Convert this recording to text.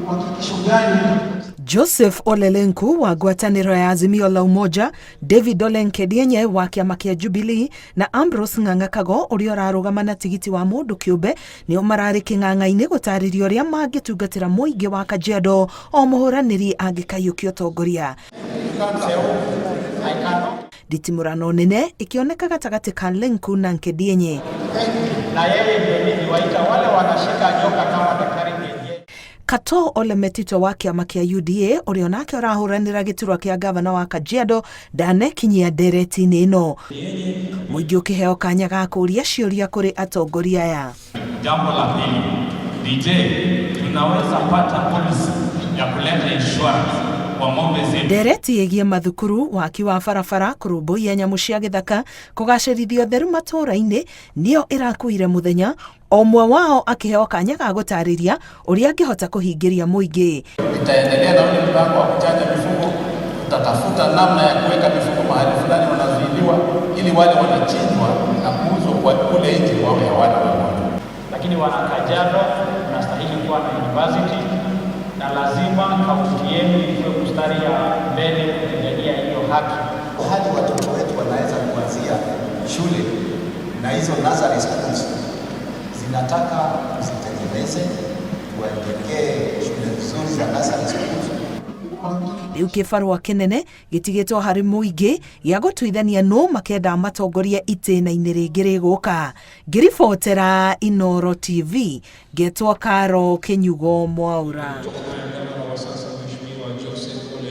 Uhakikisho gani? Joseph Ole Lenku wa ngwatanĩro ya Azimio la Umoja, David Ole Nkedienye wa kĩama kĩa Jubilee na Ambrose Ng'ang'a Kago ũrĩa ũrarũgama na tigiti wa mũndũ kĩũmbe nĩo mararĩ kĩng'ang'a-inĩ gũtarĩria ũrĩa mangĩtungatĩra mũingĩ wa Kajiado o mũhũranĩri angĩkaiyũkia ũtongoria. Nditimũrano nene ĩkĩoneka gatagatĩ ka Lenku na Nkedienye. Na yeye ndio niliwaita wale wanashika nyoka kama daktari kienyeji. Katoo Ole Metito wa kĩama kĩa UDA ũrĩa onake ũrahũranĩra gĩturwa kĩa gavana wa Kajiado ndanekinyia ndereti-inĩ ĩno. Mũingĩ ũkĩheo kanya ga kũũria ciũria kũrĩ atongoria aya. Jambo la pili, DJ, tunaweza pata policy ya kuleta insurance kwa ng'ombe zetu. Ndereti ĩgiĩ mathukuru, waki wa barabara, kũrũmbũiya nyamũ cia gĩthaka, kũgacĩrithia ũtheru matũũra-inĩ nĩyo ĩrakuire mũthenya, o ũmwe wao akĩheo kanya ga gũtarĩria ũrĩa angĩhota kũhingĩria mũingĩ. Itaendelea na ule mpango wa kuchanja mifugo, tutatafuta namna ya kuweka mifugo mahali fulani wanazuiliwa, ili wale wanachinjwa na kuuzwa kwa kule nje wawe hawana magonjwa. Lakini wana Kajiado mnastahili kuwa na university na lazima kaunti yenu ikuwe mstari ya mbele kupigania hiyo haki. Hadi watoto wetu wanaweza kuanzia shule na hizo nursery schools zinataka tuzitengeneze, tuwajengee shule nzuri za nursery schools. Rĩu kĩbarũa kĩnene gĩtigĩtwo harĩ mũingĩ gĩa gũtuithania nũ makenda matongorie itĩna-inĩ rĩngĩ rĩgũka. Ngĩribotera Inooro TV, ngetwo Karo Kĩnyugo Mwaura.